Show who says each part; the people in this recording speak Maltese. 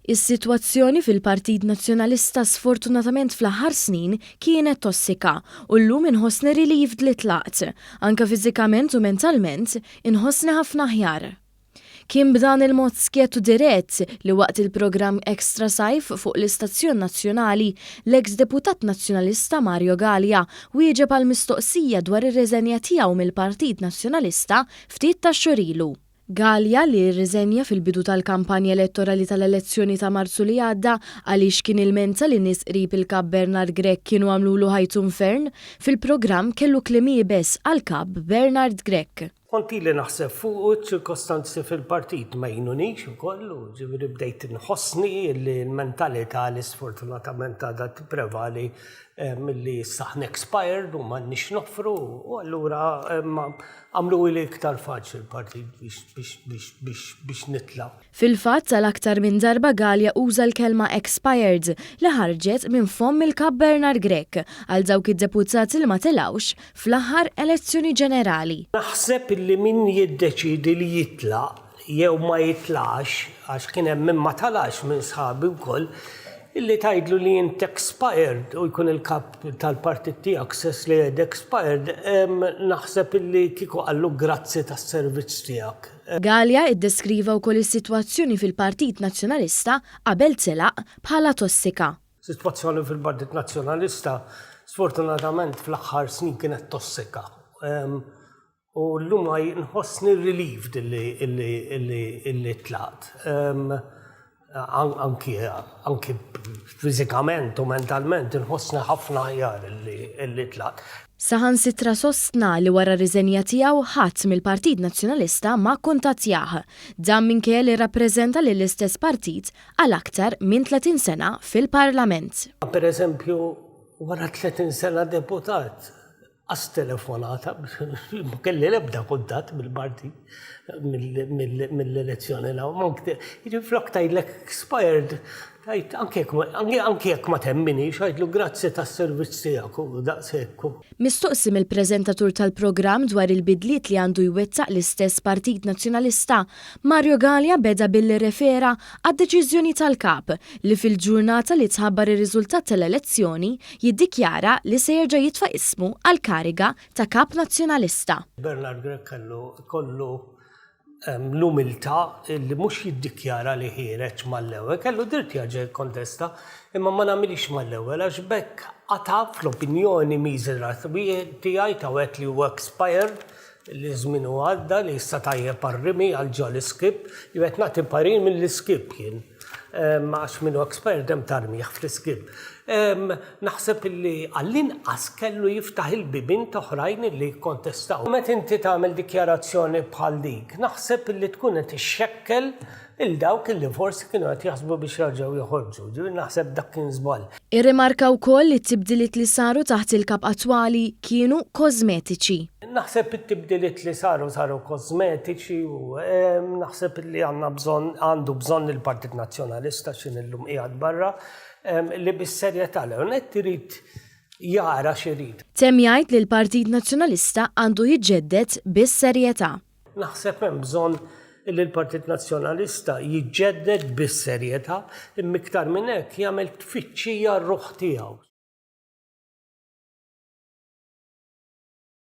Speaker 1: Is-sitwazzjoni fil-Partit Nazzjonalista sfortunatament fl-aħħar snin kienet tossika u llum inħossni relieved li tlaqt. Anke fiżikament u mentalment inħossni ħafna aħjar. Kien b'dan il-mod skjett u dirett li waqt il-programm Extra Sajf fuq l-istazzjon nazzjonali, l-eks deputat Nazzjonalista Mario Galea wieġeb għal mistoqsija dwar ir-riżenja tiegħu mill-Partit Nazzjonalista ftit tax-xhur ilu. Galea li rriżenja fil-bidu tal-kampanja elettorali tal-elezzjoni ta' Marzu li għadda għaliex kien ilmenta li nies qrib il-Kap Bernard Grech kienu għamlulu ħajtu nfern, fil-programm kellu kliem iebes għall-Kap Bernard Grech.
Speaker 2: Kont ili naħseb fuqu, ċ-ċirkostanzi fil-partit ma għinunix ukoll u ġifieri bdejt inħossni li l-mentalità li sfortunatament għadha tipprevali milli issa aħna expired u m'għandniex noffru u allura għamluhili iktar faċli l-partit biex nitla'.
Speaker 1: Fil-fatt, għal aktar minn darba Galea uża l-kelma expired li ħarġet minn fomm il-Kap Bernard Grech għal dawk id-deputati li ma telgħux fl-aħħar elezzjoni ġenerali.
Speaker 2: Naħseb illi min jiddeċiedi li jitlaq jew ma jitlax, għax kien hemm min ma talax minn sħabi wkoll, illi tgħidlu li int expired u jkun il-kap tal-partit tiegħek stess li jgħid expired, naħseb illi kieku qallu grazzi tas-servizz tiegħek.
Speaker 1: Galea iddeskriva wkoll is-sitwazzjoni fil-Partit Nazzjonalista qabel telaq bħala tossika.
Speaker 2: Sitwazzjoni fil-Partit Nazzjonalista sfortunatament fl-aħħar snin kienet tossika. U llum nħossni relieved illi tlaqt. Anki anki fiżikament u mentalment inħossni ħafna aħjar illi tlaqt.
Speaker 1: Saħansitra sostna li wara r-riżenja tiegħu ħadd mill-Partit Nazzjonalista ma kkuntattjah. Dan minkejja li rrappreżenta lill-istess partit għal aktar minn 30 sena fil-Parlament.
Speaker 2: Per eżempju, wara 30 sena deputat, Qas telefonata, ma kelli l-ebda kuntatt bil-partit mill-elezzjoni 'l hawn. Jiġifieri flok tgħidlek expired, tgħid anke jekk ma temminix, għidlu grazzi tas-servizz tiegħek u daqshekk.
Speaker 1: Mistoqsi mill-preżentatur tal-programm dwar il-bidliet li għandu jwettaq l-istess Partit Nazzjonalista, Mario Galea beda billi rrefera għad-deċiżjoni tal-Kap li fil-ġurnata li tħabbar ir-riżultat tal-elezzjoni jiddikjara li se jerġa' jitfa' ismu għall-kariga ta' Kap Nazzjonalista.
Speaker 2: Bernard Grech kellu jkollu l-umiltà li mhux jiddikjara li ħiereġ mal-ewwel, kellu dritt jerġa' jikkontesta, imma ma nagħmilhiex mal-ewwel għax b'hekk qata' fl-opinjoni miżera tiegħi ta' wieħed li huwa expired, li żmienu għadda, li issa tajjeb għar-rimi, għal ġol-iskip, jew qed nagħti parir mill-iskip jien. Għax min hu expert hemm tarmih fl-iskip. Naħseb illi għall-inqas kellu jiftaħ il-bibien t'oħrajn illi jikkontestaw. Meta inti tagħmel dikjarazzjoni bħal dik, naħseb illi tkun qed ixxekkel 'il dawk illi forsi kienu qed jaħsbu biex jerġgħu joħorġu. Ġifieri naħseb dak kien żball.
Speaker 1: Irrimarka wkoll li t-tibdiliet li saru taħt il-Kap attwali kienu kożmetiċi.
Speaker 2: Naħseb it-tibdiliet li saru saru kożmetiċi u naħseb li għandna bżonn, għandu bżonn il-Partit Nazzjonalista x'in illum qiegħed barra, li bis-serjetà l-ewwel nett irid jara x'irid.
Speaker 1: Temm jgħid li l-Partit Nazzjonalista għandu jiġġedded bis-serjetà.
Speaker 2: Naħseb hemm bżonn li l-Partit Nazzjonalista jiġġedded bis-serjetà, imma iktar minn hekk jagħmel tfittxija r-ruħ tiegħu.